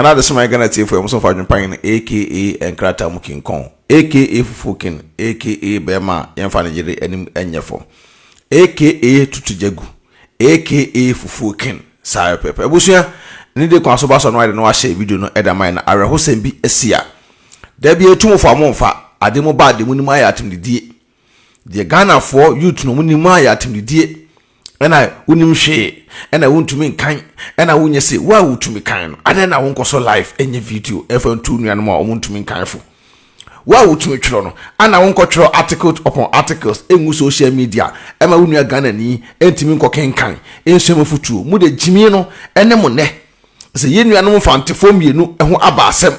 Ɛna adesomae Ghana tiefo yɛ mo adwempa hene aka nkrataa mu King Kong aka Fufuo King aka bɛrima a yɛmfa ne yere anim nyɛ fɔ aka Tutu Gyagu aka Fufuo King saa pɛpɛ. Abusua ne de kwan so ba so no ayɛ de no ahyɛ video no ɛda man na awerɛhosɛm bi asi a da bi etu mo fo a mo mfa ade mo ba ade mo nim ayɛ atemdidie deɛ Ghanafoɔ youth no mo nim ayɛ atemdidie. Ɛna wonim hwee, ɛna wontumi nkan, ɛna wonyɛ se wo a wotumi kan no, adɛn na wonkɔ so live ɛnyɛ video ɛfa ntu nuanom a wɔn ntumi nkan fo? Wo a wotumi twerɛ no, ana wonkɔ twerɛ articles upon articles ɛngu social media ɛma wo nua Ghanani ɛntumi nkɔ kenkan ɛnsua mu fotuo? Mo de gyimie no ɛne mo nɛ sɛ yɛn nuanom Mfantefoɔ mmienu ɛho aba asɛm.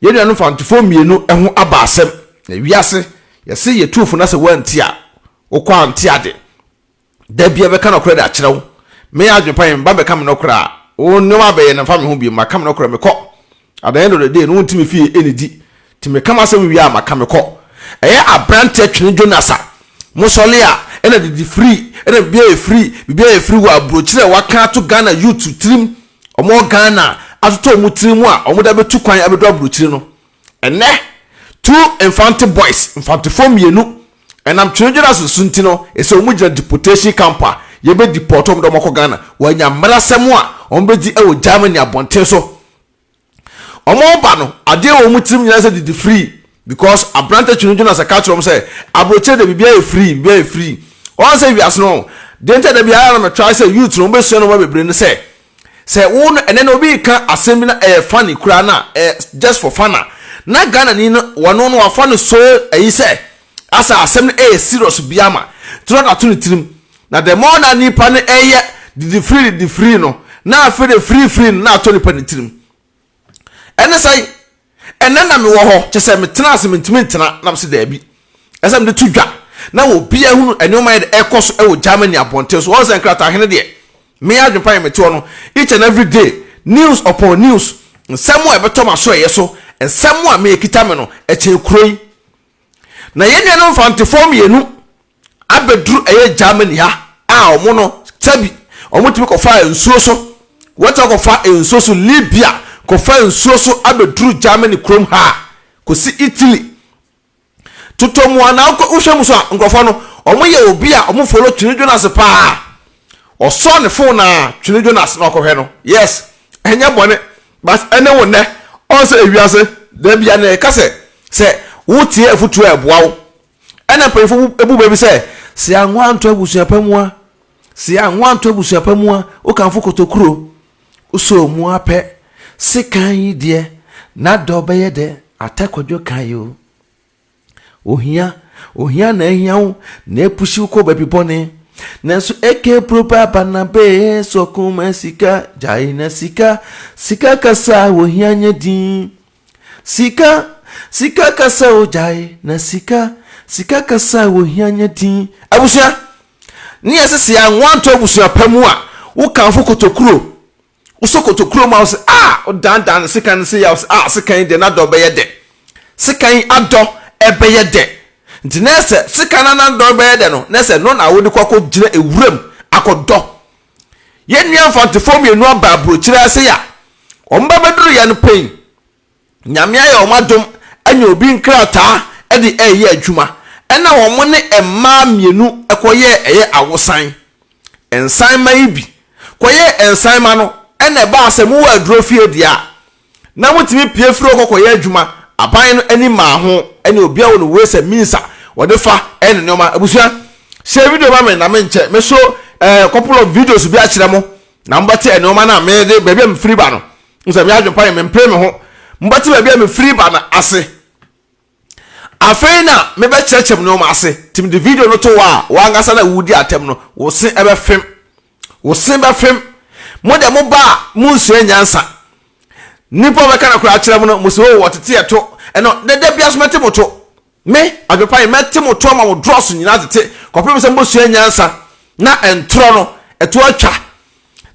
Yɛn nuanom Mfantefoɔ mmienu ɛho aba asɛm. Na wiase yɛse yɛtu fo na sɛ woanti a wokɔ ante ade. Da bia bɛka nɔkorɛ de akyerɛ wo. Me adwempa yɛ meba bɛka me nɔkorɛ a, wo nneɛma abɛyɛ no mfa me ho bio. Maka me nɔkorɛ mekɔ. At the end of the day no wontimi fie ɛnidi. Nti meka m'asɛm wie a maka mekɔ. Ɛyɛ aberanteɛ Twene Jonas a mosɔle a ɛna didi free ɛna biribiara yɛ free biribiara yɛ free wɔ aburokyire a waka ato Ghana youth tirim. Ɔmo wɔ Ghana atotɔ ɔmo tirim a ɔmo de abɛtu kwan abɛdu aburokyire no. Ɛnɛ two Mfante boys, Mfantefoɔ mmienu, ɛnam Twene Jonas so nti no, ɛsɛ wɔn gyina deportation camp a yɛbɛ deport wɔn de wɔn akɔ Ghana. Wɔanya mmarasɛm a wɔn bɛdi wɔ Germany abɔnten so. Wɔn ba no, adeɛ wɔ wɔn tirim nyinaa sɛ didi free because aberante Twene Jonas ka kyerɛ wɔn sɛ aburokyire de biribiara yɛ free, biribiara yɛ free. Wɔn sɛ wiase no, deɛ nti a da biara na metry sɛ youth no wɔn bɛsua nneɛma bebree no sɛ sɛ wo no ɛnɛ no obi ka asɛm bi na ɛyɛ funny koraa na ɛyɛ just for fun a na Ghana ni no wɔno no wafa no so ɛyi sɛ asa asɛm no ɛyɛ serious bi ama nti na ɔde ato ne tirim. Na the more na nipa no ɛyɛ didi free didi free no na afei de free free no na atɔ nipa ne tirim. Ɛne sɛ ɛnɛ na mewɔ hɔ kyɛ sɛ metena ase mentumi ntena nam sɛ daabi ɛsɛ mede to dwa na obiara hunu nneɛma yɛ de ɛkɔ so ɛwɔ Germany abɔnten so. Wɔn sɛ nkrataa deɛ me adwempa yɛ mete hɔ no each and every day news upon news, nsɛm a ɛbɛtɔ ma so ɛyɛ so nsɛm a mekita me no ɛkyɛn kuro yi. Na yɛn nuanom Mfantefoɔ mmienu abɛduru ɛyɛ Germany ha a ɔmo no sɛbi ɔmo tumi kɔfa nsuo so, wɔtumi kɔfa nsuo so Libya, kɔfa nsuo so abɛduru Germany kurom ha kɔsi Italy totɔ mu a na wohwɛ mu so a nkurɔfoɔ no ɔmo yɛ obi a ɔmo follow Twene Jonas paa. Ɔsɔ ne phone na Twene Jonas na ɔkɔhwɛ no. Yes, ɛnyɛ bɔne, but ɛne wo nnɛ ɔn sɛ ewiase da bia na ɛka sɛ sɛ wotie afotuo a ɛboa wo. Ɛna mpanyinfoɔ ebu baabi sɛ sɛ anwa anto abusua pa mu a, sɛ anwa anto abusua pa mu a, wokamfo kotokuro wosɔ mu apɛ sekan yi deɛ n'adɔ bɛyɛ dɛ atɛkɔdwo kan yi o. Ohia ohia na ahia wo na epusi wo kɔ baabi bɔne. Nanso eke buro baaba na bee sɔkoma sika gyae na sika sika kasa ohia nyɛ din. Sika sika kasa o gyae na sika sika kasa ohia nyɛ din. Abusua ne yɛ sɛ anwa nto abusua pa mu a wokamfo kotokuro wosɔ kotokuro mu a wosɛ a wodandan ne sekan no sɛ yɛ wosɛ a sekan yi deɛ n'adɔ bɛyɛ dɛ, sekan yi adɔ ɛbɛyɛ dɛ. Nti na sɛ sekan no n'adɔ bɛyɛ dɛ no na sɛ no na wode kɔ akɔ gyina ewuram akɔdɔ. Yɛn nua Mfantefoɔ mmienu aba aburokyire ase a wɔn ba bɛduru yɛn no pɛn Nyame ayɛ wɔn adom anya obi nkrataa de ɛreyɛ adwuma ɛna wɔn ne mmaa mmienu kɔyɛɛ ɛyɛ awosan nsanma yi bi kɔyɛɛ nsanma no. Ɛna ɛbaa sɛ mowɔ aduro fie deɛ a na motumi pie firi hɔ kɔkɔyɛ adwuma. Aban no ani maa ho ɛne obiara wɔ no ways and means a wɔde fa ɛne nneɛma. Abusua, share video ma me na menkyɛ me so couple of videos bi akyerɛ mo na mobɛte nneɛma no a mede baabi a mefiri ba no. Sɛ me adwempa yɛ mempere me ho, mobɛte baabi a mefiri ba no ase. Afei na mebɛkyerɛkyerɛ m nneɛma ase. Nti mede video no to hɔ a wankasa na wodi atɛm no wo se ɛbɛfem, wo se bɛfem. Mo deɛ mo ba a monsua nyansa. Nipa bɛka no koraa kyerɛ mo no mo sɛ o wɔtete ɛto ɛno dada bia so mɛte mo to. Me adwempa yɛ mɛte mo to ama mo drɔso nyinaa tete kɔpem sɛ mobɛsua nyansa na ntorɔ no ɛto atwa.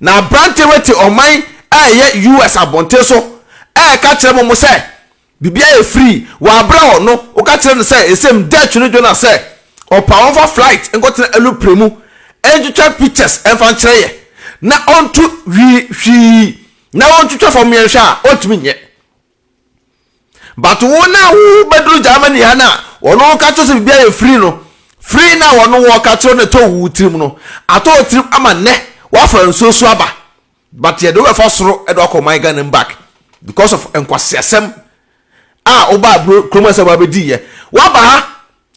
Na aberante wete ɔman a ɛyɛ US abɔnten so ɛɛka kyerɛ mo mo sɛ biribiara yɛ free wɔ abere a ɔno woka kyerɛ no sɛ ɛsɛm da Twene Jonas sɛ ɔpa wɔmfa flight nkɔtena aeroplane mu ɛntwitwa pictures ɛmfa nkyerɛ yɛ na ɔnto hwii hwii. na wɔntwitwa fam yɛnhwɛ a, ɔntumi nyɛ. But wo na wo bɛduru Germany ha na wɔn ka kyerɛ sɛ biribi ayɛ free no, free na wɔn wɔka kyerɛ no ɛtɔ wo tirim no, atɔ wo tirim ama nnɛ wafa nsuo so aba. But yɛde wo bɛfa soro de wakɔ ɔman Ghana mu back because of nkwaseasɛm a wobaa kurom sɛ wabɛdi yɛ. Waba ha,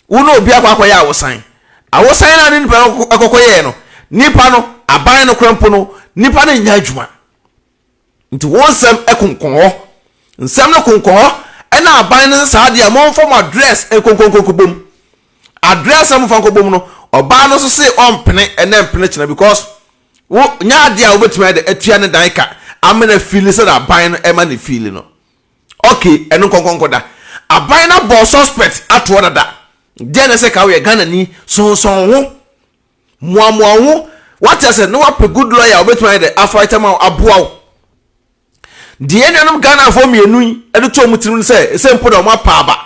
wo ne obi akɔ akɔyɛ awosan. Awosan no a ne nipa no ɛkɔkɔyɛɛ no, nipa no, aban no kora mpo no, nipa no nyɛ adwuma. Nti wo nsɛm konkɔn hɔ. Nsɛm no konkɔn hɔ ɛna aban no saa deɛ momfa mo address nkonkonkonko bom. Address a momfa nkɔbom no, ɔbaa no nso se ɔmpene ɛnɛ mpene kyena because wo nyɛ adeɛ a wobɛtumi ayɛ dɛ atua ne dan ka ama no afeeli sɛdeɛ aban no ɛma ne feeli no. Okay, ɛno nkɔnkɔnkɔ da. Aban no abɔ suspect atoɔ dada. Deɛ na ɛsɛ ka woyɛ Ghanani, sonsɔn ho. Moamoa wo ho, wate ase, na wapɛ good lawyer a obetumi ayɛ dɛ afight ama wo, aboa wo. Deɛ yɛn nuanom Ghanafoɔ mmienu yi de to wɔn tirim no sɛ, ɛsɛ mpo na wɔn apa aba.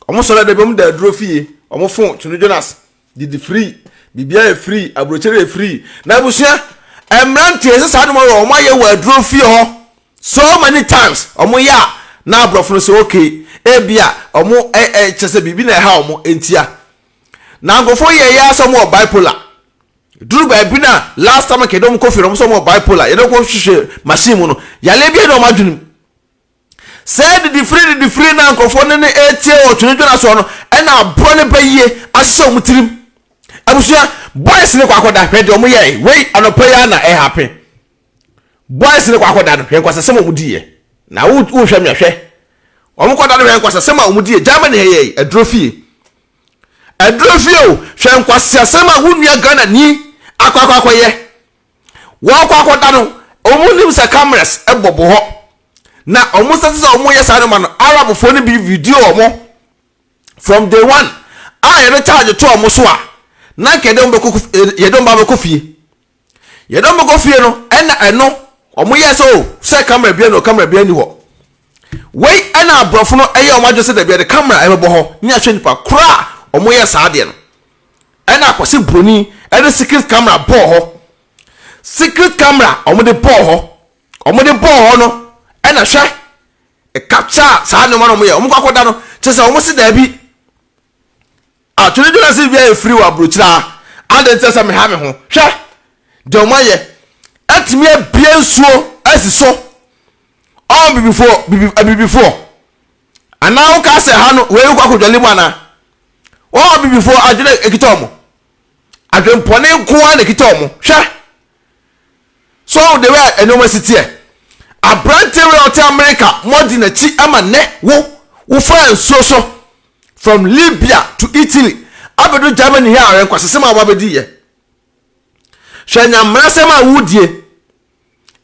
Wɔn sɔrɔ da bi wɔn da aduro fie, wɔn fon Twene Jonas, didi free, biribiara yɛ free, aburokyire yɛ free. Na abusua, mmeranteɛ sɛ saa nneɛma wɔ wɔn ayɛ wɔ aduro fie hɔ so many times. Wɔn yɛ a na aborɔfo no sɛ okay, ebi a wɔn ɛ ɛ kyerɛ sɛ biribi na ɛha wɔn ntia. Na nkurɔfoɔ yɛ yɛ asɛ wɔn wɔ bipolar. Duru baabi na last time kɛdɛ wɔn kɔ fie no wɔn sɛ wɔn wɔ bipolar. Yɛde kɔ hwehwɛ machine mu no yale bi na wɔn adwene mu. Sɛ didifiri didifiri na nkurɔfoɔ ne ne etie wɔ twene dwena soɔ no ɛna aborɔ ne bɛyie ahyɛ wɔn tirim. Abusua boys ne kɔ akɔda hwɛ deɛ wɔn yɛɛ wei anɔpa yi ara na ɛhappen. Boys ne kɔ akɔda no hwɛ nkwasasɛm a wɔn diiɛ. Na wo wohwɛ me hwɛ. Wɔn kɔda no hwɛ nkwasasɛm a wɔn diiɛ. Germany ha yɛ aduro fie. Aduro fie o, hwɛ nkwaseasɛm a wo nua Ghana ni akɔ akɔ akɔyɛ. Wɔkɔ akɔda no, wɔn nim sɛ cameras bɔ bo hɔ. Na wɔn sɛ sɛ wɔn yɛ saa nneɛma no, Arabfoɔ no bi video wɔn from day one a yɛde charge to wɔn so a, na nka yɛde wɔn bɛkɔ yɛde wɔn ba bɛkɔ fie. Yɛde wɔn bɛkɔ fie no, ɛna ɛno wɔn yɛ sɛ o sɛ camera bi ɛna camera bi ɛni hɔ. Wei ɛna aborɔfo no ɛyɛ wɔn adwene sɛ dabi yɛde camera ɛbɛbɔ hɔ ne ahwɛ nipa koro a wɔn yɛ saa adeɛ no. Ɛna akwasi broni ɛde secret camera bɔɔ hɔ. Secret camera wɔn de bɔɔ hɔ. Wɔn de bɔɔ hɔ no ɛna hwɛ ɛcapture saa nneɛma no wɔn yɛ. Wɔn kɔ akɔda no kyerɛ sɛ wɔn se dabi. Atwene dwene sɛ wia efiri wɔ aburokyire ha adɛn nti sɛ meha me ho hwɛ deɛ wɔn ayɛ atumi abie nsuo asi so ɔn bibifoɔ bibi abibifoɔ anaa woka sɛ ha no wei wokɔ akɔdwale mu anaa wɔn abibifoɔ adwene ekita wɔn adwempɔne nko ara na ekita wɔn hwɛ. So woahu the way a nneɛma si teɛ? Aberanteɛ wei a ɔte America moadi n'akyi ama nnɛ wo wofaa nsuo so from Libya to Italy abɛdu Germany ha a nkwasasɛm a wabɛdi yɛ. Hwɛ nyammerasɛm a wodie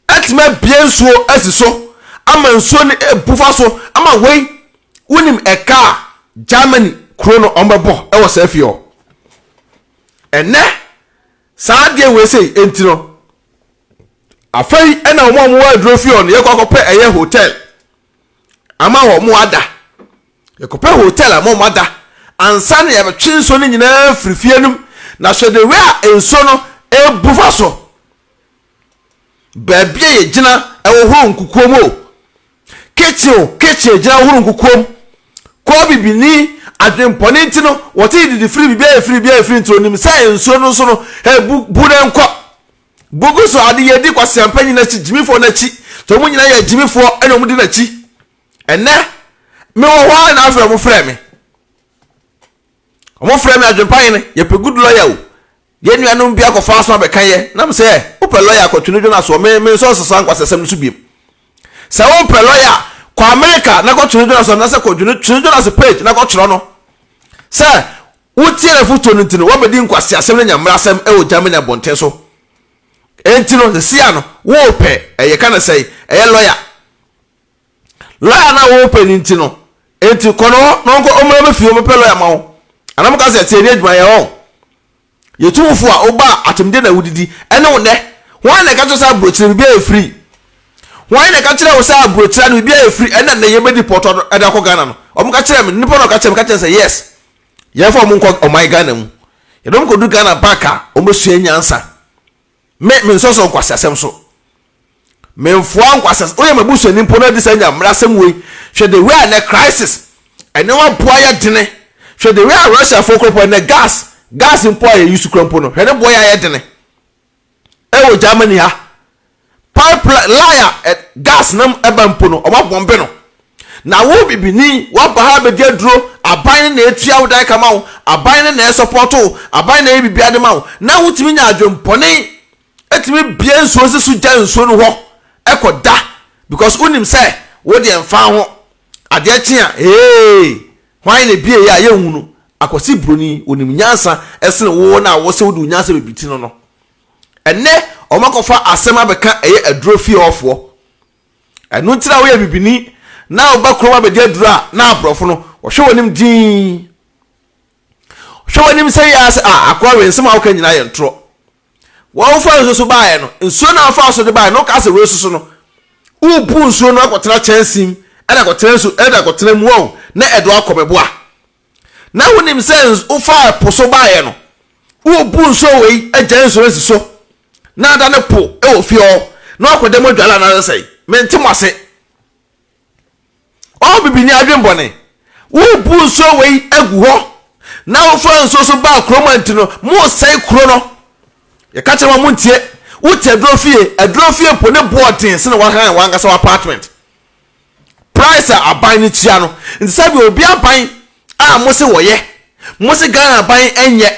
atumi abie nsuo asi so ama nsuo no ebu fa so ama wei wonim ɛka a Germany kuro no ɔmbɛbɔ ɛwɔ saa fie hɔ. Ɛnɛ Saa adeɛ wei sei nti no, afei ɛna wɔn a wɔwɔ aduro fie hɔ no yɛkɔ akɔpɛ ɛyɛ hotel ama wɔn ada. Yɛkɔpɛ hotel ama wɔn ada ansa na yɛbɛtwe nsuo no nyinaa firi fie no mu. Na hwɛ the way a nsuo no ebu fa so. Baabi a yɛgyina ɛhohoro nkukuo mu o. Kitchen o, kitchen gyina horo nkukuom. Kɔɔ bibini adwempɔne nti no, wɔte didi firi biribi ayɛ firi biribi ayɛ firi nti onim sɛ nsuo no nso no, hey, bu, bu na nkɔ. Bu gu so ade yɛdi kwaseampa nyina akyi, gyimifoɔ no akyi. Nti wɔn nyinaa yɛ gyimifoɔ ɛna wɔn di n'akyi. Ɛnɛ, mewɔ hɔ a na afei wɔn frɛ me. Wɔn frɛ me adwempa hene, yɛpɛ good lawyer o. Yɛn nuanom bi akɔfa aso abɛka yɛ nam sɛ wopɛ lɔya kɔ Twene Jonas hɔ, me me nsɔ nsesa nkwasasɛm no so biom. Sɛ wopɛ lɔya a, kɔ America na kɔ Twene Jonas hɔ anaasɛ kɔ Twene Twene Jonas page na kɔtwerɛ no sɛ wotie n'afotuo no nti no woabɛdi nkwaseasɛm ne nyammerasɛm wɔ Germany abɔnten so. Enti no sesia no wopɛ ɛyɛ ka no sɛe ɛyɛ lɔya. Lɔya no a wopɛ no nti no enti kɔ no hɔ na ɔnkɔ ɔmmra bɛfie ɔmmɛpɛ lɔya ma wo. Anaa moka sɛ tie ne adwuma yɛ hɔ. Yɛtu wo fo a, woba a, atemmudeɛ na wodidi. Ɛne wo nnɛ. Hwan na ɛka kyerɛ wo sɛ aburokyire biribiara yɛ free? Hwan na ɛka kyerɛ wo sɛ aburokyire ano biribiara yɛ free? Ɛna nnɛ yɛbɛdi pɔtɔ de akɔ Ghana no. Wɔn ka kyerɛ me, nipa na ɔka kyerɛ me, ka kyerɛ sɛ yes, yɛmfa wɔn nkɔ ɔman Ghana mu. Yɛde wɔn kɔdu Ghana back a, wɔbɛsua nyansa. Me, me nsɔsɔ nkwaseasɛm so. Memfoa nkwasas woyɛ m'abusuani mpo na di saa nya mmerasɛm wei. Hwɛ the way a nɛ crisis nneɛma boa yɛ dene. Hwɛ the way a Russiafoɔ kura mpo ɛnɛ gas gas mpo a yɛ use kura mpo no hwɛ ne boɔ yɛ ayɛ dene. Ɛwɔ Germany ha pipe line a gas nam ɛba mpo no ɔmo abɔmbe no. Na wo bibini waba ha abɛdi aduro aban no na etua wo dan ka ma wo aban no na ɛsɔpɔto wo aban na ɛyɛ biribiara de ma wo na wotumi nya adwempɔne tumi bue nsuo si so gya nsuo no hɔ kɔ da because wonim sɛ wo deɛ mfa ho adeɛ kye a ee hwan na ebie yɛ a yɛnhunu akwasi buroni onim nyansa ɛsene wo na wo sɛ wode wo nyansa bɛbi ti no no ɛnɛ wɔn akɔfa asɛm abɛka ɛyɛ aduro fie hɔfoɔ ɛno nti na woyɛ bibini na woba kurom abɛdi aduro a na aborɔfo no wɔhwɛ wɔn anim dinn hwɛ w'anim sɛ yɛ ase a akoa wei nsɛm a woka nyinaa yɛ ntorɔ wɔfa nsuo so baeɛ no nsuo no a wɔfa so de baeɛ no woka sɛ wei soso no wobu nsuo no akɔtena kyɛnsee mu ɛde akɔtena nsu ɛde akɔtena mu wɔn na ɛde akɔ mɛboa na wonim sɛ wofa po so baeɛ no wobu nsuo wei agya nsuo no asi so na ada ne po wɔ fie hɔ na wakɔda mu adwale anaasɛ sɛ mente mo ase. Ɔɔ bibini adwenbɔne, worebu nsuo wei agu hɔ na wofa nsuo so baa kurom a nti no moresɛe kuro no. Yɛka kyerɛ mo a montie. Wote aduro fie, aduro fie mpo ne boɔ den sene wahan wankasa w'apartment. Price a aban no tua no, nti sɛbi obi aban a mose wɔyɛ, mose Ghana aban nyɛ,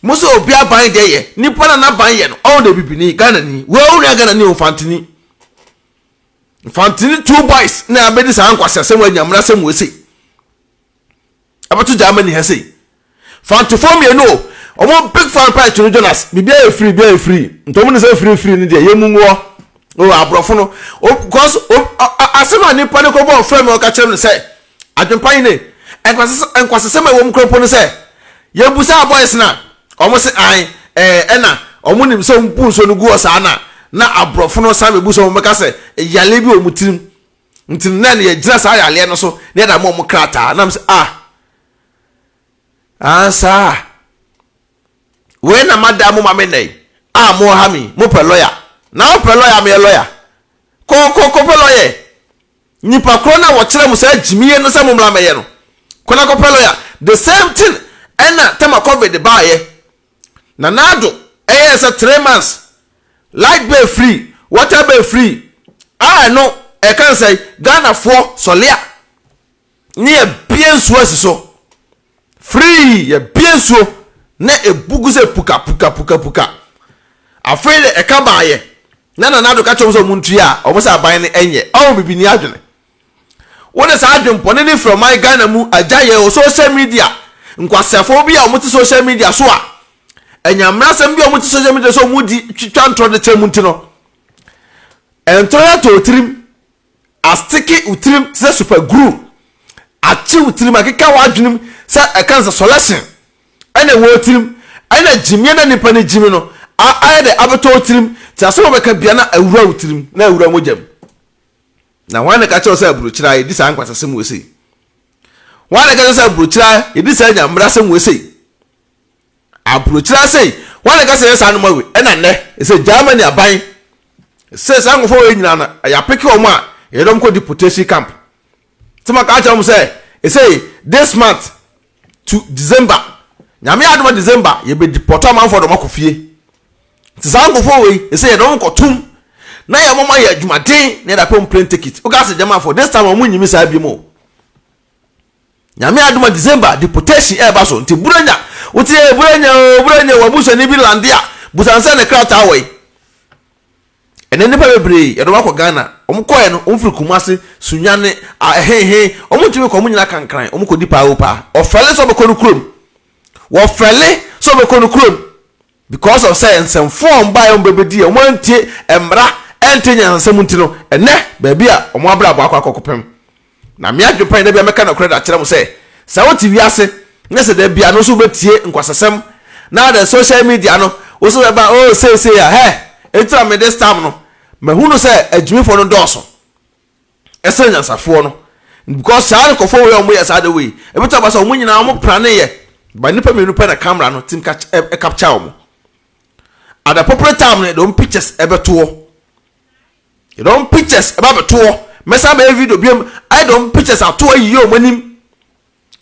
mose obi aban deɛ yɛ, nipa na n'aban yɛ no, ɔno deɛ bibini, Ghana ni, wei wo nua Ghana ni o, Mfantini. Mfantini two boys na abɛdi saa nkwasiasɛm wɔ anyamena asɛm wɔ sei. Abɛto Germany ha sei. Fantefoɔ mmienu o, wɔn big fan paa Twene Jonas, biribi ayɛ free, biribi ayɛ free. Nti wɔn ne sɛ free free no deɛ yɛn mu ngoɔ. O aborɔfo no, o because o asɛm a nipa no kɔbɔ ɔfrɛ mi ɔka kyerɛ mi no sɛ, adwempa yi ne nkwasasɛm a ɛwɔ mu kura mpo no sɛ, yɛbusa boys no a, Wɔn se ae, ɛɛ, ɛna wɔn nim sɛ wɔn bu nsuo no gu hɔ saa na na aborɔfo no san bɛbu sɛ wɔn bɛka sɛ yaleɛ bi wɔ wɔn tirim nti no na ɛna yɛgyina saa yaleɛ no so na yɛde ama wɔn krataa na sɛ ah ah saa wei na mada mo ma me nnɛ yi a mo ha mi mo pɛ lɔya na wopɛ lɔya meyɛ lɔya kɔ kɔ kɔpɛ lɔyɛ Nyimpa kor no a wɔkyerɛ mo saa gyimie no sɛ mommra mbɛyɛ no, kɔ na kɔpɛ lawyer. The same thing ɛna tama covid baayɛ. Nana Addo ɛyɛɛ sɛ 3 months light bill free, water bill free a ɛno ɛka nsɛe Ghanafoɔ sɔle a ne yɛbie nsuo asi so free yɛbie nsuo na ebu gu sɛ puka puka puka puka. Afei de ɛka baayɛ na Nana Addo ka kyerɛ wɔn sɛ wɔn ntua a wɔn sɛ aban no nyɛ ɔwɔ bibini adwene. Wode saa adwempɔne no firi ɔman Ghana mu agya yɛ wɔ social media nkwasiafoɔ bi a wɔn te social media so a anyammerasɛm bi a wɔn te social media so a wɔn di twitwa ntorɔ de kyerɛ mu nti no ntorɔ yɛ tɔ tirim Asteke wo tirim te sɛ super glue. Akye wo tirim, akeka w'adwenem sɛ ɛka no sɛ sɔlɛsen ɛna ɛwɔ wo tirim. Ɛna gyimie na nipa no gyimi no ayɛ dɛ abɛtɔ wo tirim. Nti asɛm a wɔbɛka bia na awura wo tirim, na awura mogya mu. Na hwan na ɛka kyerɛ wo sɛ aburokyire a yɛdi saa nkwasasɛm wei sei? Hwan na ɛka kyerɛ wo sɛ aburokyire a yɛdi saa nyammerasɛm wei sei? Aburokyire ase yi, wɔn na ɛka sɛ yɛ saa nneɛma wei. Ɛna nnɛ, sɛ Germany aban sɛ saa nkurɔfoɔ wei nyinaa no, yɛapeke wɔn a yɛde wɔn kɔ deportation camp. Sɛ maka akyerɛ wɔn sɛ, ɛsɛ this month to December, Nyame adom a December, yɛbɛ deport amanfoɔ de wɔn akɔ fie. Nti saa nkurɔfoɔ wei, ɛsɛ yɛde wɔn kɔtom na yɛ wɔn ayɛ adwumaden na yɛde apɛ wɔn plane ticket. Woka sɛ Germanfoɔ, this time wɔn nyimi saa bi mu o. Nyame adom a December deportation ɛɛba so nti Burenya wote ee Burenya oo Burenya wabusuani bi lande a busa no sɛ ne krataa wɔ yi. Ɛnɛ nnipa bebree yɛde wɔn akɔ Ghana wɔn kɔɛ no wɔn firi Kumasi Sunyani ɛhehe wɔn ntumi kɔ wɔn nyinaa kankran wɔn kɔ di paa o paa ɔfɛle sɛ ɔbɛkɔ no kurom wɔfɛle sɛ ɔbɛkɔ no kurom. Because of sɛ nsɛmfo a wɔn baeɛ wɔn bɛbɛdi a wɔn antie mmara ɛnte nyansasɛm nti no, ɛnɛ baabi a wɔn abrabɔ akɔ akɔkɔpem. Na me adwene pa ne da bia mɛka nɔkorɛ de akyerɛ mo sɛ, sɛ wote wiase na sɛ da bia no nso wobɛtie nkwasasɛm na the social media no wo nso bɛba oh sei sei a, hɛ, enti na me this time no mahunu sɛ agyimifoɔ no dɔɔso. Ɛsɛ nyansafoɔ no because saa nkurɔfoɔ wei a wɔyɛ saa de wei ebitɔ aba sɛ wɔn nyinaa wɔn prane yɛ ba nipa mmienu pɛ na camera no tim capture wɔn at the appropriate time no de wɔn pictures ɛbɛtoɔ. Yɛde wɔn pictures ɛba abɛto hɔ. Mɛsan bɛyɛ video biom ayɛ de wɔn pictures ato hɔ ayiyi wɔn anim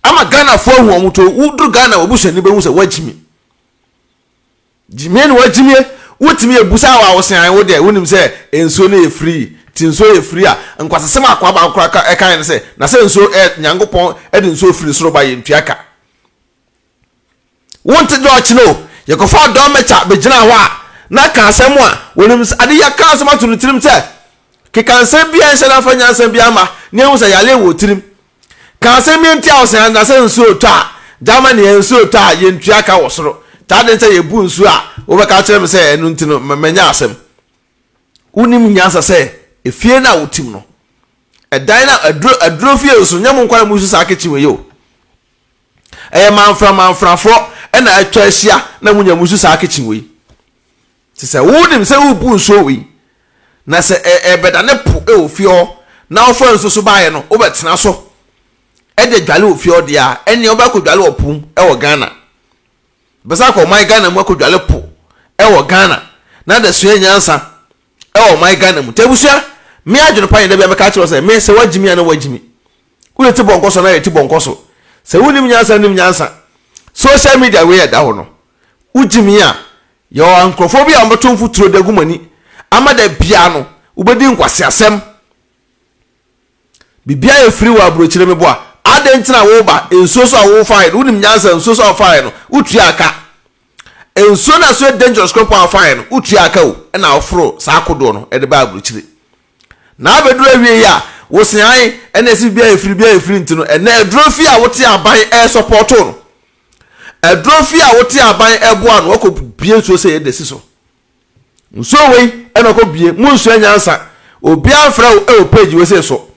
ama Ghanafoɔ ahu wɔn to. Woduru Ghana w'abusuani bɛhu sɛ woagyimi. Gyimie na wagyimie. Wotumi ebusa wo a wose ae wo deɛ wonim sɛ nsuo no yɛ free nti nsuo yɛ free a nkwasasɛm a akoa baako koraa ka ɛkaeɛ ne sɛ na sɛ nsuo ɛ Nyankopɔn de nsuo firi soro ba yɛntua ka. Wonte deɛ ɔkyena o yɛkɔfaa Don Mɛkya bɛgyinaa hɔ a na ka asɛm a wɔnim sɛ ade yɛaka asɛm ato ne tirim sɛ keka nsɛm bi a ɛnhyɛ da mfa nyansa biara mma na yɛhu sɛ yareɛ wɔ tirim. Ka asɛm yi ntia wo sɛ na sɛ nsuo retɔ a, Germany ɛ, nsuo retɔ a yɛntua ka wɔ soro. Nti adɛn sɛ yɛbu nsuo a wobɛka akyerɛ me sɛ ɛno nti no manya asɛm? Wonim nyansa sɛ efie no a wotim no, ɛdan no a aduro aduro fie nso nyɛ mo nkwa na mo saa kitchen wei o. Ɛyɛ manfra manfrafoɔ ɛna atwa ahyia na mo nya mo saa kitchen wei. Te sɛ wonim sɛ worebu nsuo wei, na sɛ ɛrebɛdane po wɔ fie hɔ na wofa nsuo so baeɛ no, wobɛtena so de adwale wɔ fie hɔ deɛ a, ɛnneɛ wobɛkɔdwale wɔ po mu wɔ Ghana. Bɛsa akɔ ɔman Ghana mu akɔdwale po wɔ Ghana na da sua nyansa wɔ ɔman Ghana mu. Nti abusua, me adwene pa yɛ da bi a mɛka akyerɛ wo sɛ, me sɛ woagyimi a na woagyimi. Wode ti bɔnkɔ so anaa yɛ ti bɔnkɔ so. Sɛ wonim nyansa nim nyansa. Social media wei a ɛda hɔ no, wogyimi a, Yɛwɔ nkurɔfoɔ bi a wɔbɛto mfuturo de agu mo ani ama da biara no wobɛdi nkwaseasɛm. Biribiara yɛ firi wɔ aburokyire meboa. Adɛn nti na woba nsuo so a wofaeɛ no wonim nyansa nsuo so a wofaeɛ no wotua ka. Nsuo no a so yɛ dangerous koraa mpo a wofaeɛ no wotua ka o ɛna woforo saa kodoɔ no de ba aburokyire. Na abɛduru awie yi a woseae ɛna ɛsi biribiara yɛ firi biribiara yɛ firi nti no ɛnɛ aduro fie a wote aban ɛresɔpɔto no Aduro fie a wote aban ɛboa no wakɔ bie nsuo sɛ yɛde si so. Nsuo wei ɛna ɔkɔ bie mu nsua nyansa. Obiara mfrɛ wo ɛwɔ page wei sei so.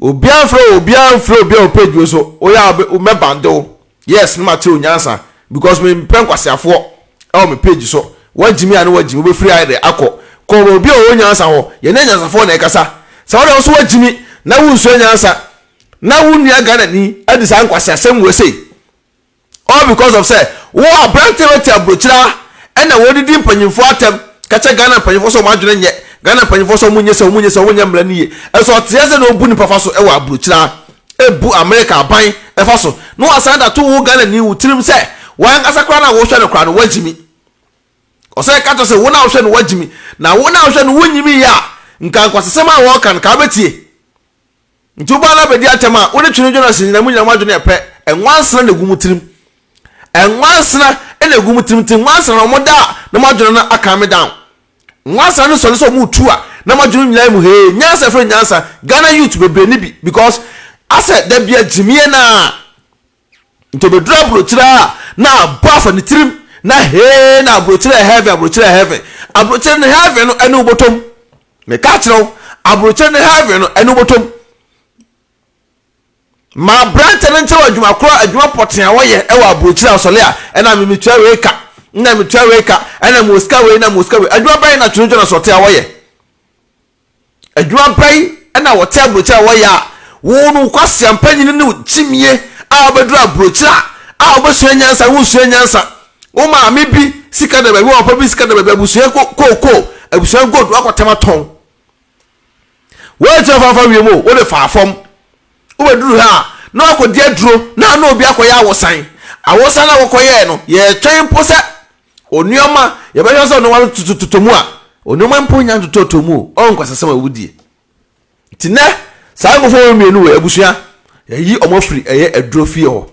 Obiara mfrɛ wo obiara mfrɛ obiara wɔ page wei so. Woyɛ a mɛbande wo. Yes ne ma kyerɛ wo nyansa because me mpɛ nkwaseafoɔ ɛwɔ me page so. Wagyimi a ne wagyimi wobɛfiri ayɛ dɛ akɔ. Kɔ obi a ɔwɔ nyansa hɔ. Yɛne anyansafoɔ na ɛkasa. Sɛ wode wo so wagyimi na wonsua nyansa na wo nua Ghanani adi saa nkwaseasɛm wei sei all because of sɛ wo aberanteɛ bɛte aburokyire a ɛna wɔdidi mpanyinfoɔ atɛm kakyɛ Ghana mpanyinfoɔ sɛ wɔn adwene nyɛ Ghana mpanyinfoɔ sɛ wɔn nyɛ sɛ wɔn nyɛ sɛ wɔn nyɛ mmara no yie ɛso ɔteɛ sɛ na ɔbu nipa fa so ɛwɔ aburokyire a ebu America aban ɛfa so na wasan da to wo Ghanani wo tirim sɛ wɔn ankasa koraa na wɔhwɛ no koraa no wɔagyimi ɔsɛ ka kyerɛ sɛ wo na wohwɛ no wɔagyimi na wo na wohwɛ no wonyimi yɛ a nka nkwasasɛm a wɔreka no ka wobɛtie. Nti wobaa no abɛdi atɛm a, wo ne Twene Jonas nyina mo nyina mo adwene yɛ pɛ. Nwansena na egu mo tirim. Nwansena na egu mo tirim. Nti nwansena no wɔn da a na mo adwene no a calm down. Nwansena no sɔre sɛ wɔn retu a na mo adwene nyinaa mu hee. Nyansa firi nyansa. Ghana youth bebree ni bi because asɛ da bia gyimie naa. Nti obeduru aburokyire a na abɔ afa ne tirim na hee na aburokyire yɛ heaven aburokyire yɛ heaven aburokyire ne heaven no ɛne wobɔtɔm meka akyerɛ wo aburokyire ne heaven no ɛne wobɔtɔm ma aberante no nkyerɛ adwuma korɔ adwuma pɔtee a wɔyɛ ɛwɔ aburokyire asɔle a ɛna me metua wei ka na metua wei ka ɛna mewɔ sika wei na mewɔ sika wei adwuma bɛn na twene dwona sɔte a wɔyɛ Adwuma bɛn na wɔte aburokyire a wɔyɛ a wo no wo kwasea mpanyini ne wo gyimie a wobɛduru aburokyire a a wobɛsua nyansa wonsua nyansa wo maame bi sika da baabi wo papa bi sika da baabi abusua kookoo abusua gold wakɔtɛm atɔn woantua fafa wiem o wode faa fam wobɛduru ha a na wakɔdi aduro na na obi akɔyɛ awosan awosan na wɔkɔyɛɛ no yɛtwɛn mpo sɛ Onneɛma, yɛbɛhwɛ sɛ nneɛma no totototɔ mu a, onneɛma mpo nya ntotɔtɔ mu o, ɔwɔ nkwasasɛm a wodie. Nti nɛ, saa nkurɔfoɔ wɔ mmienu wɔ abusua, yɛyi wɔn afiri ɛyɛ aduro fie hɔ.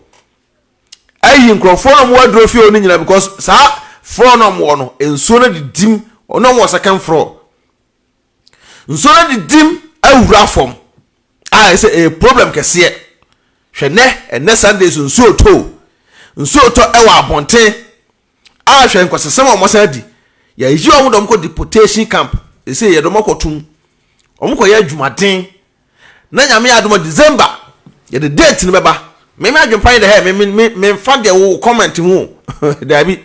Ayi nkurɔfoɔ na wɔwɔ aduro fie hɔ no nyinaa because saa floor na wɔwɔ no, nsuo no didim, wɔn na wɔwɔ second floor. Nsuo no adidim awura fam a ɛsɛ ɛyɛ problem kɛseɛ. Hwɛ nɛ ɛnɛ Sunday so nsuo tɔ o. Nsuo tɔ ɛwɔ abɔnten a hwɛ nkɔsɛsɛm a wɔsan adi. Yɛyi wɔn de wɔn kɔ deportation camp. Ɛsɛ yɛde wɔn akɔ tum. Wɔn kɔ yɛ adwumaden. Na nyame yɛ adom a December yɛde date no bɛba. Me me adwempa yɛ dɛ hɛ me me me memfa deɛ wo comment ho o. Daabi.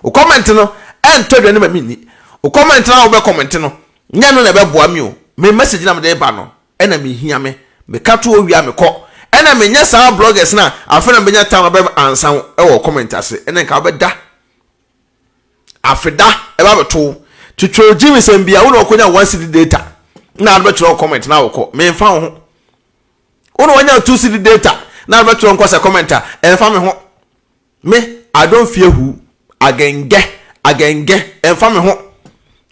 Wo comment no ɛntɔ aduane ma menni. Wo comment no a wobɛ comment no nyɛ no na ɛbɛboa me o. Me message na mede ba no ɛna mehia me. Meka to hɔ wie a mekɔ. Ɛna menyɛ saa bloggers no a afei na mebɛnya time abɛ ansa wo ɛwɔ comment ase. Ɛna nka wobɛda. Afeda ɛba bɛto wo. Twitwa ogyi nsɛm bia wo na ɔkɔnya 1 cedi data na ade bɛtwerɛ comment na wokɔ. Memfa wo ho. Wo na wanya 2 cedi data na ade bɛtwerɛ nkɔsɛ comment a ɛmfa me ho. Me, I don't fear who, agɛngɛ, agɛngɛ, ɛmfa me ho.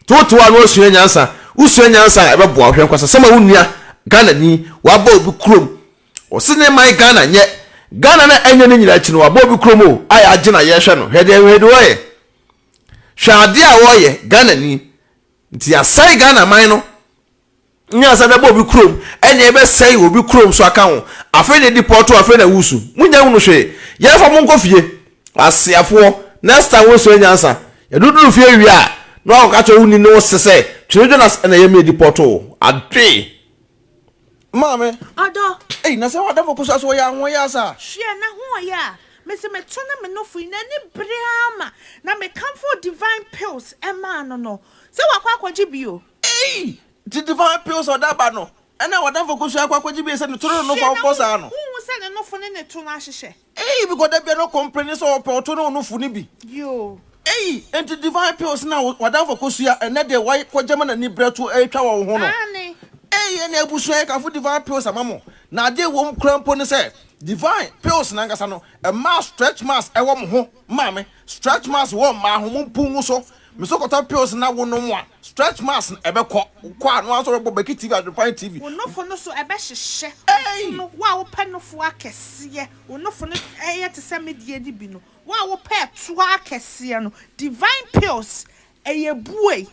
Totow a na wasua nyansa, wosua nyansa a ɛbɛboa wo. Hwɛ nkwasasɛm a wo nua Ghanani waba obi kurom, ɔse ne man Ghana nyɛ, Ghana na ɛnyɛ ne nyinaa akyi no waba obi kurom o, a yɛagye na yɛhwɛ no, hwɛ deɛ hwɛ deɛ ɔyɛ, hwɛ adeɛ a ɔyɛ, Ghanani, nti yɛasɛe Ghana man no. Nyɛ ansa na ɛbɛ obi kurom ɛna ɛbɛsɛe obi kurom so aka ho. Afei na edi pɔtɔ afei na wusu. Munya hunu hwee. Yɛnfa mo nkɔ fie. Aseafoɔ, next time wosua nyansa. Yɛduduru fie wie a, na wakɔka kyerɛ wo ni ne wo se sɛ Twene Jonas na ɛyɛ me edi pɔtɔ o. Adwee. Maame. Ɔdɔ. Ei, na sɛ w'adamfo kosua so ɔyɛ ahoɔyɛ asa a? Hwɛ, n'ahoɔyɛ a mese meto ne me nofo yi, n'ani bere ara ma na mekamfoo Divine Pills maa no no, sɛ wakɔ akɔgye bi o. Ei! Nti divine pills a ɔde aba no, ɛna w'adamfo kosua akɔ akɔgye bi sɛ ne to ne ne nofo Hwɛ a na wobɔ saa no? wonhu sɛ ne nofo ne ne to no ahyehyɛ. Ei! Because da biara no ɔcomplaini sɛ ɔpɛ ɔto ne onofo no bi. Yoo. Ei! Nti divine pills no a w'adamfo kosua ɛnɛ deɛ wakɔgye ma n'ani brɛ to retwa wɔ wo ho no? Aane. Ei! Ɛne abusua yɛkamfo divine pills ama mo. Na adeɛ ɛwom koraa mpo ne sɛ, divine pills no ankasa no, ɛmaa stretch marks ɛwɔ mo ho. Maame, stretch marks wɔ mmaa ho, mompu ngu so. Me so kɔtɔ pills na wo nom a stretch marks no ɛbɛkɔ. Wokɔ a no ara nso ɔbɛbɔ Becky TV Adwenpan TV. Wo nofo no so ɛbɛhyehyɛ. Ei! No, wo a wopɛ nofo akɛseɛ, wo nofo no ɛyɛ te sɛ me deɛ no bi no, wo a wopɛ ɛtoa akɛseɛ no, Divine Pills, ɛyɛ buei.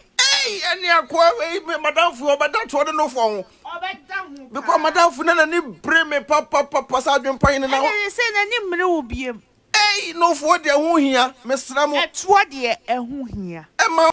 Ei! Ɛne akoa wei me madamfo yi ɔbɛda toɔ ne nofo ho. Ɔbɛda ho Because paa. madamfo no n'ani bere me papapapa sɛ Adwenpan no na. Ɛne sɛ n'ani mmere wo biom. Ei! Nofoɔ deɛ ɛho hia, mesrɛ mo. Ɛtoɔ deɛ ɛho hia. Ɛma.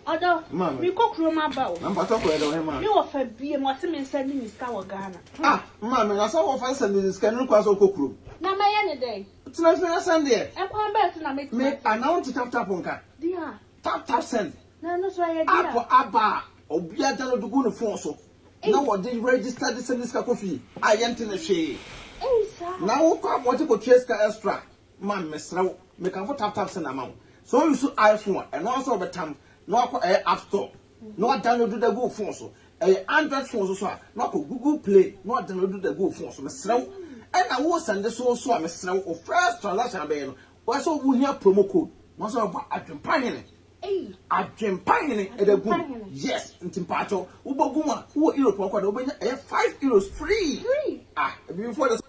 Ɔdɔ, mekɔ kurom aba o. Na mpakyɛw kɔ yɛ dɛ ɔhemaa. Me wɔfa biem, ɔse me nsɛnde ne sika wɔ Ghana. Ah! Maame, na sɛ wɔfa nsɛnde ne sika no ne kwan sɛ ɔkɔ kurom. Na mɛyɛ ne dɛn? Tena fie na sɛndeɛ. Ɛkwan bɛn so na mɛtumi Me, asɛnde? anaa wonte tap tap nka? Deɛ a. Tap tap send. Na ɛno nso ɛyɛ deɛ a. App aba a, obiara download gu ne phone so. Na wɔde register de sɛnde sika kɔ fie a yɛnte ne hwee. Na wokɔ abɔnten kɔtua sika extra ma me mesrɛ wo mekamfo tap tap send ama wo. Sɛ wo use iPhone a ɛno ara nso wɔbɛtam na wakɔ ɛyɛ app store na wadownload de agu wo phone so. Ɛyɛ Android phone so so a na wakɔ Google Play na wadownload de agu wo phone so. Mesrɛ wo ɛna wo sɛnde so nso a mesrɛ wo wo first transaction abɛyɛ no wɔyɛ sɛ wohia promo code na wɔsɛ wɔbɔ adwempa hene. Adwempa hene ɛda gum yes nti mpakyɛw wobɔ gum a wowɔ Europe ɔkɔ de wobɛnya ɛyɛ €5 free ah abibifoɔ de.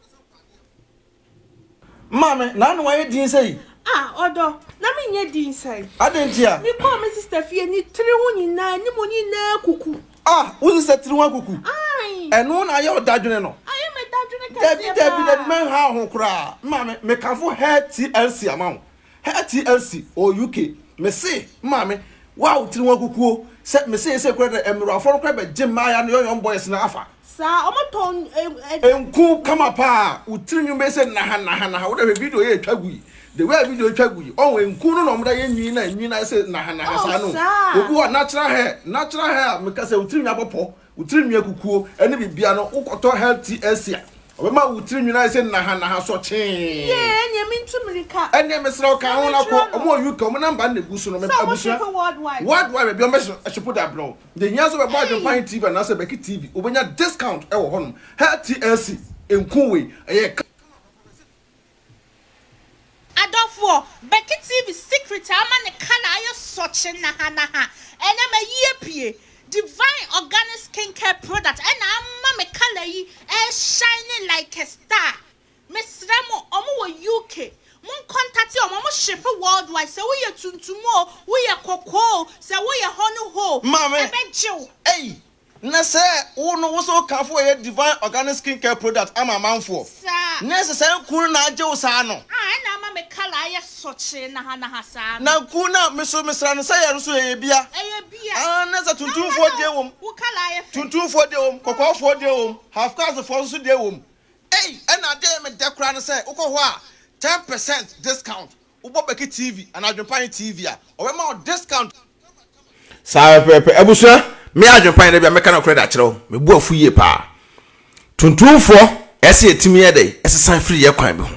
Maame na ano ayɛ din sɛyi. Ah ɔdɔ na me nyɛ din sɛn. Adɛn ntia. Me kɔɔ me sister fie ne tiri ho nyinaa ne mu nyinaa kuku. Ah wo sister tiri ho akuku. Ae. Ɛno na ayɛ wo dadwene no. Ayɛ me dadwene kɛseɛ paa. Dabi dabi dabi mɛnha wo ho koraa maame mekamfo hair TLC ama wo. Hair TLC ɔwɔ UK mese maame wo a wo tiri ho akukuo sɛ mese sɛ kura dɛ mmerewafoɔ no kora bɛgye mmaaya no young boys no afa. Saa ɔmo tɔn ɛ. Nku kama paa wo tiri nwi bɛyɛ sɛ naha naha naha wo dɛ hwɛ video yɛ etwa gu yi the way a video etwa gu yi ɔho nku no na ɔmo da yɛ nwi na nwi no ayɛ sɛ naha naha saa no obi hɔ natural hair natural hair a meka sɛ wo tiri nwi abɔpɔ Wo tiri nwi akukuo ne biribiara no, wokɔtɔ Healthy Asia a, ɔbɛma wo tiri nwi no ayɛ sɛ nahanaha sɔkyee. Yee, ɛneɛ mentu mirika. Ɛneɛ mesrɛ wo ka ho na kɔ. Ɔmo wɔ UK, ɔmo number no na egu so no. Sɛ ɔmo Abusua, shipe worldwide. Worldwide baabi a ɔmo bɛ shipe de abrɛ wo. Deɛ ehia sɛ wobɛbɔ Adwenpa He TV anaasɛ Becky TV, wobɛnya discount wɔ hɔnom. Healthy Asia nku wei, ɛyɛ. Adɔfoɔ, Becky TV secret a ama ne colour ayɛ sɔkye nahanaha ɛnɛ mayi apue. Divine organic skincare product ɛna ama me colour yi ɛreshine like a star. Mesrɛ mo, ɔmo wɔ UK, mon contate ɔmo, ɔmo shipe worldwide, sɛ woyɛ tuntum o, woyɛ kɔkɔɔ o, sɛ woyɛ hɔ ne hɔ o, Maame, ɛbɛgye wo. ei, Na sɛ wo no wo sɛ wo kamfo ɛyɛ divine organic skin care product ama amanfoɔ. Saa. Na ɛsɛ saa nku no na agye wo saa no. Ah ɛna ama me colour ayɛ sɔkyee nahanaha saa no. Na nku no a me so mesra no sɛ yɛ no so ɛyɛ bia. Ɛyɛ bia. Ah na sɛ tuntumfoɔ deɛ wom. Wo colour ayɛ fɛ. Tuntumfoɔ deɛ wom, kɔkɔɔfoɔ deɛ wom, half caste foɔ nso deɛ wom. Ei ɛna adeɛ a ɛyɛ me dɛ koraa ne sɛ wokɔ hɔ a 10% discount Wobɔ Becky TV anaa Adwenpa TV a, ɔbɛma wo discount. Saa pɛpɛɛpɛ. Abusua, me adwenpa yɛ dɛ bi a mɛka nokorɛ de akyerɛ wo. Me bo afu yie paa. Tuntumfoɔ, ɛsɛ yɛtumi yɛ dɛ ɛsesa firi yɛ kwan bi ho.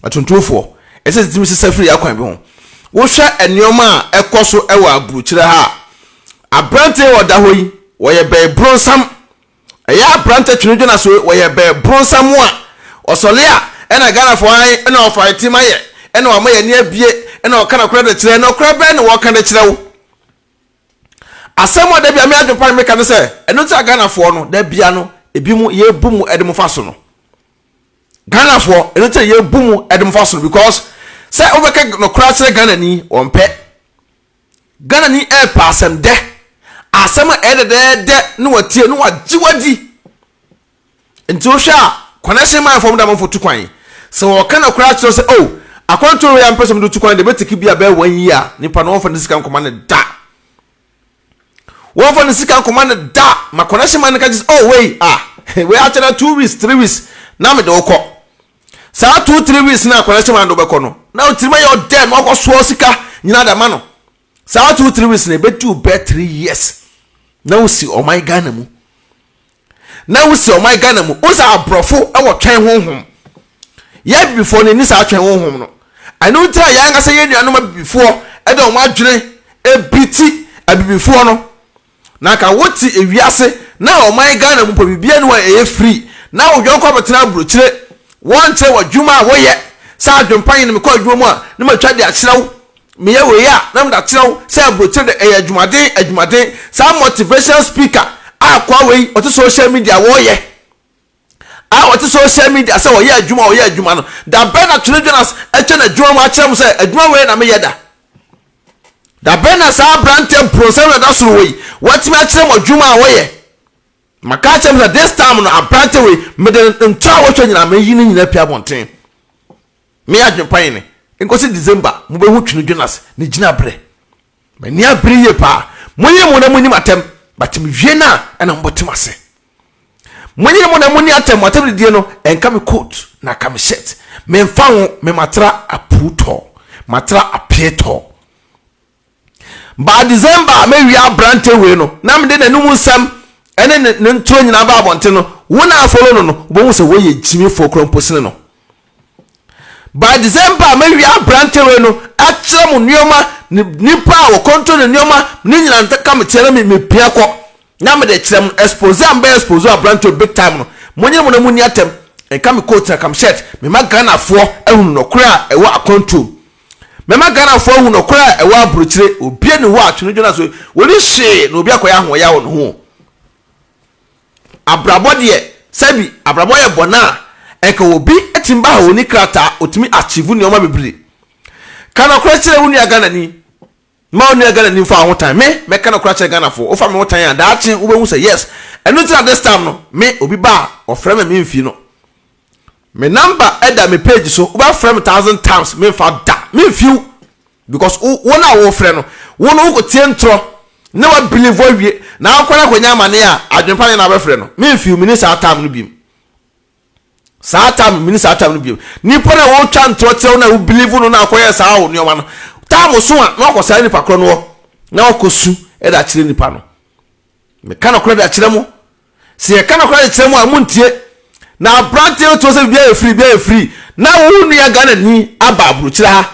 Atuntumfoɔ, ɛsɛ yɛtumi sesa firi yɛ kwan bi ho. Wohwɛ nneɛma a ɛkɔ so wɔ aburokyire ha a, aberanteɛ a ɔda hɔ yi, wɔyɛ bɛn bronsam. Ɛyɛ aberantɛ Twene Jonas wei, wɔyɛ bɛn bronsam a, ɔsɔle a, ɛna Ghanafoɔ ae, ɛna ɔfaete ma yɛ, ɛna wama yɛn ani abue, ɛna ɔka nɔkorɛ de kyerɛ, nɔkorɛ bɛn na wɔka de kyerɛ wo? Asɛm a da bia me adwempa no meka ne sɛ, ɛno nti a Ghanafoɔ no, da bia no, ebi mo yɛbu mo de mo fa so no. Ghanafoɔ, ɛno nti a yɛbu mo de mo fa so no because sɛ wobɛka nɔkorɛ akyerɛ Ghanani, wɔmpɛ. Ghanani ɛɛpɛ asɛm dɛ, asɛm a ɛyɛ dɛdɛɛdɛ na watie na wagye wadi. Nti wohwɛ a connection man fam da amanfoɔ tu kwan. Sɛ wɔka nɔkorɛ akyerɛ wo sɛ oh akwantuo wei a mepɛ sɛ mede tu kwan deɛ ɛbɛtake bi a bɛyɛ one year a, nipa no wɔmfa ne sika nkɔma no da. Wɔmfa ne sika nkɔma no da. Ma connection man no ka kyerɛ sɛ oh wei ah wei akyɛ na 2 weeks 3 weeks na mede wo kɔ. Saa 2 3 weeks na connection man de wobɛkɔ no na wo tirim ayɛ ɔdɛ na wakɔ soɔ sika nyinaa de ama no. Saa 2 3 weeks na ɛbɛdi wo bɛɛ 3 years na wosi ɔman Ghana mu. Na wosi ɔman Ghana mu. Wohu sɛ aborɔfo wɔ twɛn honhom. Yɛn abibifoɔ no yɛnni saa twɛn honhom no. Ɛno nti na yɛn ankasa yɛn nuanom abibifoɔ de wɔn adwene bi ti abibifoɔ no. Na anka wote ewiase na ɔman Ghana mu mpo biribiara nni hɔ a ɛyɛ free na wo yɔnko abɛtena aburokyire wɔnkyerɛ wo adwuma a woyɛ sɛ adwempa nyene mekɔ adwuma mu a na matwa de akyerɛ wo meyɛ wei a na mede akyerɛ wo sɛ aburokyire de ɛyɛ adwumaden adwumaden saa motivational speaker a akoa wei ɔte social media wɔyɛ a ɔte social media sɛ ɔyɛ adwuma ɔyɛ adwuma no da bɛn na Twene Jonas atwa n'adwuma mu akyerɛ mo sɛ adwuma wei na meyɛ da da bɛn na saa aberanteɛ bronsam na da soro wei watumi akyerɛ mo adwuma a wɔyɛ maka akyerɛ mo sɛ this time no aberanteɛ wei mede nkyɛ a wɔhwɛ nyinaa meyi ne nyinaa pia abɔnten me adwempa yi ne nkosi December mobɛhu Twene Jonas ne gyina berɛ. M'ani abere yie paa. Monye mo na monni m'atɛm, but mewie no a ɛna mobɛte m'ase. Monye mo na monni atɛm, mo atɛm didie no ɛnka me coat na aka me shirt. Memfa ho, me matra apuu tɔɔ, matra apee tɔɔ. By December a mɛwie aberante wei no, na mede n'anum nsɛm ɛne ne ne ntorɔ nyinaa ba abɔnten no, wo na afolo no no, wobɛhu sɛ woyɛ gyimifoɔ koraa mpo sene no. By December a mɛwie aberante wei no akyerɛ mo nneɛma ne nipa a wɔkɔntro ne nneɛma ne nyina nka me kyerɛ na me mepia kɔ na mede kyerɛ mo expose a mbɛyɛ expose aberante wei big time no monyere mo na monni atɛm nka me coat na ka me shirt mema Ghanafoɔ ahunu nɔkorɛ a ɛwɔ akwantuom mɛma Ghanafoɔ ahu nɔkorɛ a ɛwɔ aburokyire obia ni hɔ a Twene Jonas wei wɔni hwee na obi akɔyɛ ahoɔya wɔ ne ho. Abrabɔ deɛ sɛbi abrabɔ yɛ bɔne a ɛnka obi tumi ba ha ɔni krataa ɔtumi achieve nnoɔma bebree. Ka nɔkorɛ kyerɛ wo nua Ghanani ma wo nua Ghanani mfa wo ho tan me mɛka nɔkorɛ akyerɛ Ghanafoɔ wofa me ho tan a daakye wobɛhu sɛ yes ɛno nti na this time no me obi ba a ɔfrɛ me memfii no me number ɛda me page so wobɛfrɛ me thousand times memfa da memfiw Because wo wo na wofrɛ no, wo no wokɔtie ntorɔ na wa believe awie na akɔ na akɔnya amane a adwempa ne na abɛfrɛ no. Me mfeel mini saa time no biem. Saa time mini saa time no biem. Nipa na wotwa ntorɔ kyerɛ wo na wo believe no na akɔyɛ saa wo nneɛma no. Time so a na wakɔ saa nipa korɔ no hɔ na wakɔ su ɛde akyerɛ nipa no. Meka nokorɛ de akyerɛ mo. Sɛ yɛka nokorɛ de kyerɛ mo a, montie. Na aberanteɛ no toɔ sɛ biribiara yɛ free, biribiara yɛ free. Na wo nua Ghanani aba aburokyire ha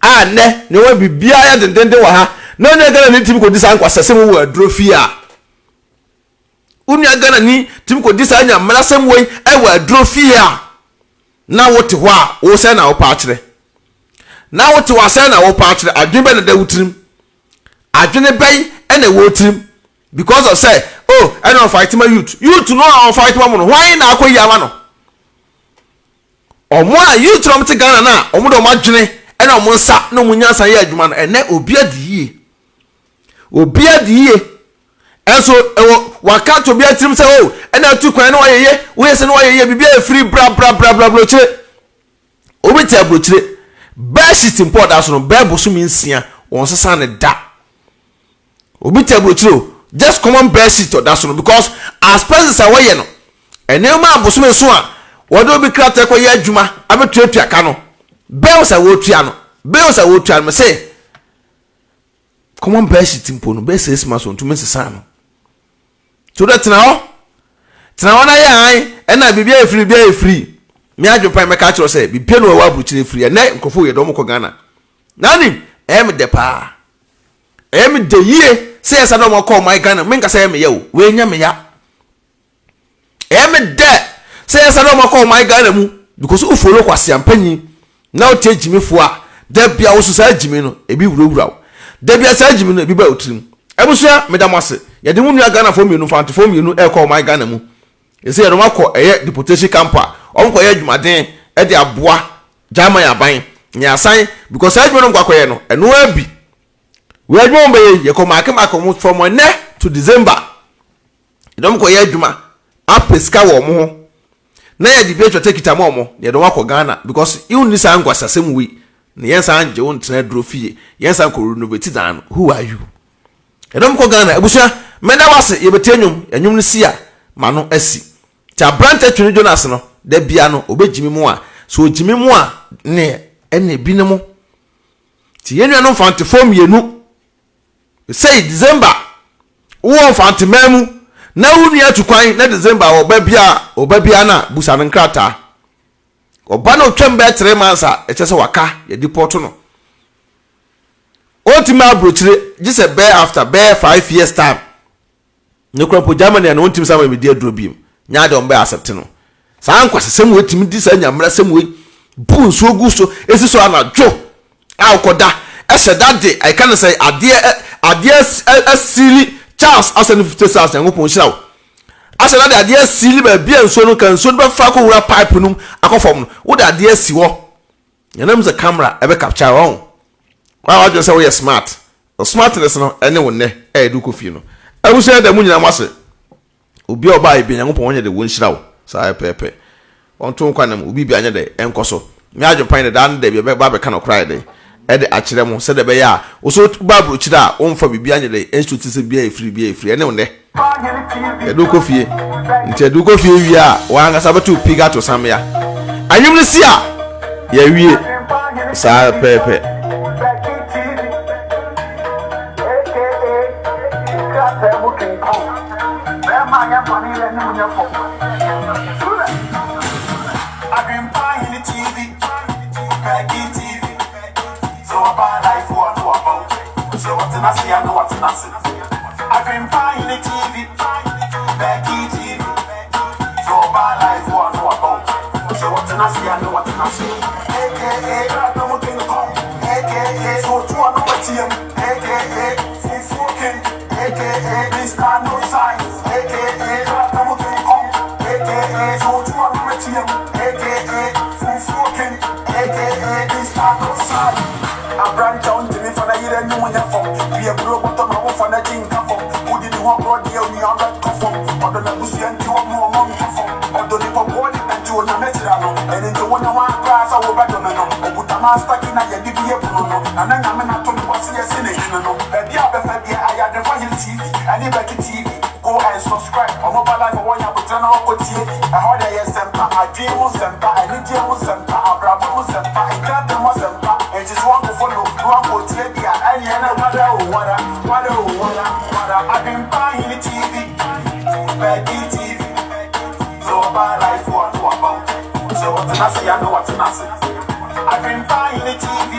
a nnɛ nneɛma biribiara yɛ dendenden wɔ ha. Na wo nua Ghanani tumi kɔdi saa nkwasasɛm wɔ aduro fie a. Wo nua Ghanani tumi kɔdi saa nyammerasɛm wei wɔ aduro fie a. Na wote hɔ a, wo sɛn na wopɛ akyerɛ? Na wote hɔ a, sɛn na wopɛ akyerɛ? Adwene bɛn na ɛda wo tirim? Adwene bɛn na ɛwɔ wo tirim? Because of sɛ, oh, ɛna ɔfight ma youth. Youth no a ɔfight ma mo no, hwan na akɔ yi ama no? Ɔmo a youth na ɔmo te Ghana no a, ɔmo de ɔmo adwene ɛna ɔmo nsa na ɔmo nyansa yɛ adwuma no, ɛnɛ obi adi yie. Obi adi yie. Ɛnso ɛwɔ waka to obi atirim sɛ, oh, ɛna atu kwan na wayɛ yie, woyɛ sɛ na wayɛ yie, biribi ayɛ firi bra bra bra bra burokyire. Obi te aburokyire, bedsheet mpo a ɔda so no, bɛyɛ bosome 6 wɔnsesa no da. Obi te aburokyire o, just common bedsheet ɔda so no because expenses a wɔyɛ no, nneɛma a bosome so a wɔde obi krataa kɔyɛ adwuma abɛtuatua ka no, bills a wɔtua no, bills a wɔtua no, mese common bedsheet mpo no, bɛyɛ 6 months wɔntumi nsesa no. So dɛ tena hɔ, tena hɔ na yɛ an, ɛna biribi ayɛ free, biribi ayɛ free. Me adwene pan mɛka akyerɛ sɛ biribi na wɔwɔ aburokyire free. Ɛnɛ nkurɔfoɔ yɛ dɛ wɔn kɔ Ghana. Na nim Ɛyɛ me dɛ paa. Ɛyɛ me dɛ yie sɛ yɛsan de wɔn akɔ ɔman Ghana mu. Menka sɛ ɛyɛ me ya o, wei nyɛ me ya. Ɛyɛ me dɛ sɛ yɛsan de wɔn akɔ ɔman Ghana mu because wo follow kwaseampanyin na wotie gyimifoɔ a, da bia wo so saa gyimi no ebi wurawura wo. Da bia saa gyimi no ebi ba wo tirim. Abusua, meda mo ase. Yɛde mo nua Ghanafoɔ mmienu, Mfantefoɔ mmienu ɛrekɔ ɔman Ghana mu. Ɛsɛ yɛde wɔn akɔ ɛyɛ deportation camp a wɔn kɔyɛ adwumaden de aboa German aban na yɛasan because saa adwuma no wɔn kɔ akɔyɛ no ɛno ara bi wei adwuma wɔn bɛyɛ yi yɛkɔ maake maake wɔn from ɛnɛ to December yɛde wɔn kɔyɛ adwuma apɛ sika wɔ wɔn ho na yɛde bi atwa tekita ma wɔn na yɛde wɔn akɔ Ghana because wonni saa nkwasasɛm wei na yɛn san gye wo ntena aduro fie yɛn san kɔ renovate dan no who are you? Yɛdɔm kɔ Ghana abusua mɛda wase yɛbɛtie nwom nwom no si a ma no asi nti abrantɛ Twene Jonas no da bia no ɔbɛgyimi mo a sɛ ɔgyimi mo a ne ɛne bi ne mo nti yɛn nuanom Mfantefoɔ mmienu sei December wowɔ Mfanteman mu na wo nua tu kwan na December ɔba bia ɔba bia na busa no nkrataa ɔba na ɔtwam bɛyɛ 3 months a ɛkyɛ sɛ waka yɛde pɔto no Ɔntumi aburokyire gye sɛ bɛyɛ after bɛyɛ 5 years time. Ne kura mpo Germany a na ɔntumi san ma medi aduro biem. Nyɛ adeɛ wɔn bɛyɛ accept no. Saa nkwasasɛm wei tumi di saa nyamera sɛm wei bu nsuo gu so esi so anadwo a wokɔda ɛhyɛ da de ɛka ne sɛ adeɛ adeɛ asili Charles asɛ ne 50 stars Nyankopɔn nhyira wo ahyɛ da de adeɛ asili baabi a nsuo no ka nsuo no bɛfa akɔwura pipe no mu akɔ fam no wode adeɛ asi hɔ. Yɛnam sɛ camera ɛbɛ capture wɔn. Wɔn a wadwene sɛ woyɛ smart. Smartness no ɛne wo nnɛ a yɛde kɔ fie no. Abusua yɛda mo nyinaa mo ase. Obi a ɔbaa yɛ bia Nyankopɔn ɔnyɛ dɛ wɔnhyira wo. Saa pɛpɛɛpɛ. Ɔnto nkwa nam obi bia nyɛ dɛ ɛnkɔ so. Me adwene pan dɛ daa ne da bi ɛbɛba abɛka nɔkorɛ ayɛ dɛn ɛde akyerɛ mo sɛdeɛ ɛbɛyɛ a wo so ba abrokyire a womfa biribi anyɛ dɛn ɛnsuo te sɛ biribi ayɛ firi biribi ayɛ firi ɛne wo nnɛ. Yɛde wo kɔ fie. Nti yɛde wo kɔ fie wie a, w'ankasa bɛto wo pig ato samea. Anwom no si a, yɛawie. Saa pɛpɛɛpɛ. Adwempa TV, Becky TV, sɛ ɔba live a na waba o, sɛ ɔtena ase a na watena ase. AKA Kratom King Kong, AKA sɛ otu a na wateam, AKA Fufuo King, AKA Mister No Size, AKA Kratom King Kong, AKA sɛ otu a na wateam, AKA Fufuo King, AKA Mister No Size. Aberante a ontumi fa n'ayere anim nyɛ fam. Dua kuro bɔtɔ ma womfa n'akyi nka fam. Wodi ne ho agorɔ deɛ onua wobɛtɔ fam. Ɔdɔ n'abusua nti ɔmma ɔmo ntɔ fam. Ɔdɔ nipa bɔne nti Onyame hyira no. Ɛno nti wonyɛ hwan koraa sɛ wobɛdome no. Okuta master key na yɛde bue pono no. Nana Nyame na to ne bo ase asi ne hene no. Baabi a wobɛfa biara ayɛ Adwenpa Hill TV ɛne Becky TV. Go and subscribe. Ɔmo ba live a wɔnya aboterɛ na wɔkɔ tie bi. Ɛhɔ deɛ yɛ nsɛmpa, adwene mu nsɛmpa, anigyeɛ mu nsɛmpa, abrabɔ mu nsɛmpa, nkrantɛ mu asɛmpa. Enti so wankɔ follow na wankɔ tie bi a, ɛneɛ na wada o wada, wada o wada, wada. Adwenpa Ahene TV, Becky TV. Sɛ ɔba live a na waba o, sɛ ɔtena ase a na watena ase. Adwenpa Ahene TV,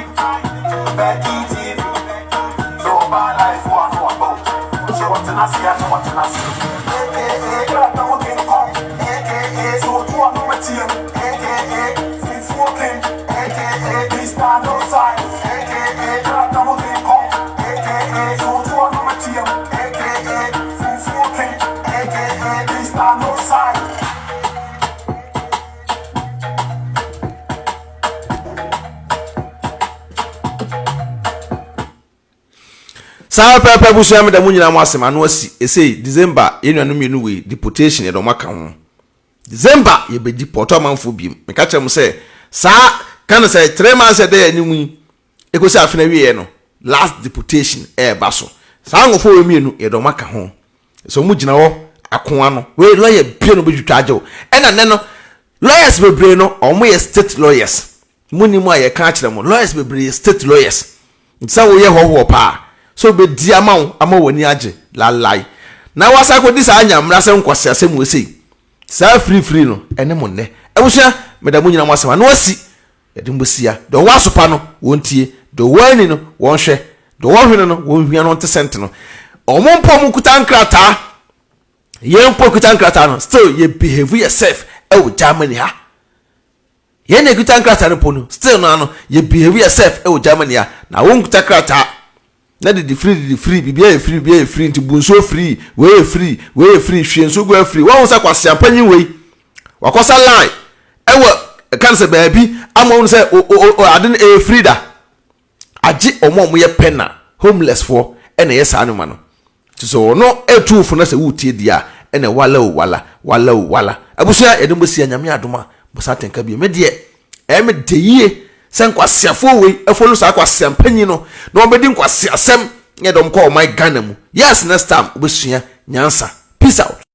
Becky TV. Sɛ ɔba live a na waba o, sɛ ɔtena ase a na watena ase. AKA Kratom King Kong, AKA sɛ otu a na wateam, AKA Fufuo King, AKA Mister No Size, AKA Kratom King Kong, AKA sɛ otu a na wateam, AKA Fufuo King, AKA Mister No Size. Saa pɛpɛɛpɛ abusua meda mo nyinaa mo ase m'ano asi esei December yɛn nuanom mmienu wei deportation yɛde wɔn aka ho December yɛbɛdi pɔtɔ amanfoɔ biem meka kyerɛ mo sɛ saa ka no sɛ three months ɛda yɛn anim yi ekosi afe no awieɛ no last deportation ɛɛba so saa nkurɔfoɔ wei mmienu yɛde wɔn aka ho sɛ wɔn gyina hɔ ako ano wei lawyer bie no bɛtwitwa agye wo ɛna nɛ no lawyers bebree no wɔn yɛ state lawyers Mo nni mu a yɛka akyerɛ mo, lawyers bebree yɛ state lawyers. Nti sɛ woyɛ hɔhoɔ paa sɛ wobɛdi ama wo ama w'ani agye lalai na woasan akɔdi saa nyammera sɛ nkwaseasɛm wei sei. Saa free free no ɛne mo nnɛ. Abusua, meda mo nyina mo asɛm ano asi. Yɛde mo bɛsia. Deɛ ɔwɔ aso pa no, wɔntie. Deɛ ɔwɔ ani no, wɔnhwɛ. Deɛ ɔwɔ hwene no, wɔnhwia no nte sɛnte no. Wɔn mpo a wɔkuta nkrataa, yɛn mpo kuta nkrataa no, still yɛ behave yourself ɛwɔ Germany ha. Yɛn na ekuta nkrataa no po no, still no ano yɛ behave yourself ɛwɔ Germany ha. Na wɔn nkuta krataa na didi firi, didi firi, biribi ayɛ firi, biribi ayɛ firi, nti bu nsuo firi, wei yɛ firi, wei yɛ firi, hwie nsuo gu afiri. Wɔn ho sɛ kwasiampanyin wei wakɔsa line ɛwɔ kan sɛ baabi ama wɔn sɛ o o o ade no ɛyɛ firi da agye wɔn a wɔyɛ pɛ na homeless foɔ ɛna ɛyɛ saa nneɛma no. Nti sɛ ɔno ɛtu fo na sɛ wotie deɛ a, ɛna wala o wala, wala o wala. Abusua, yɛde mo si Nyame adom a bosa tenka bio. Me deɛ, ɛyɛ me de yie sɛ nkwasiafoɔ wei ɛfollow saa kwasiampanyin no na wɔbɛdi nkwasiasɛm nyɛ dɔm kɔ ɔman Ghana mu. Yes, next time wobɛsua nyansa. Peace out.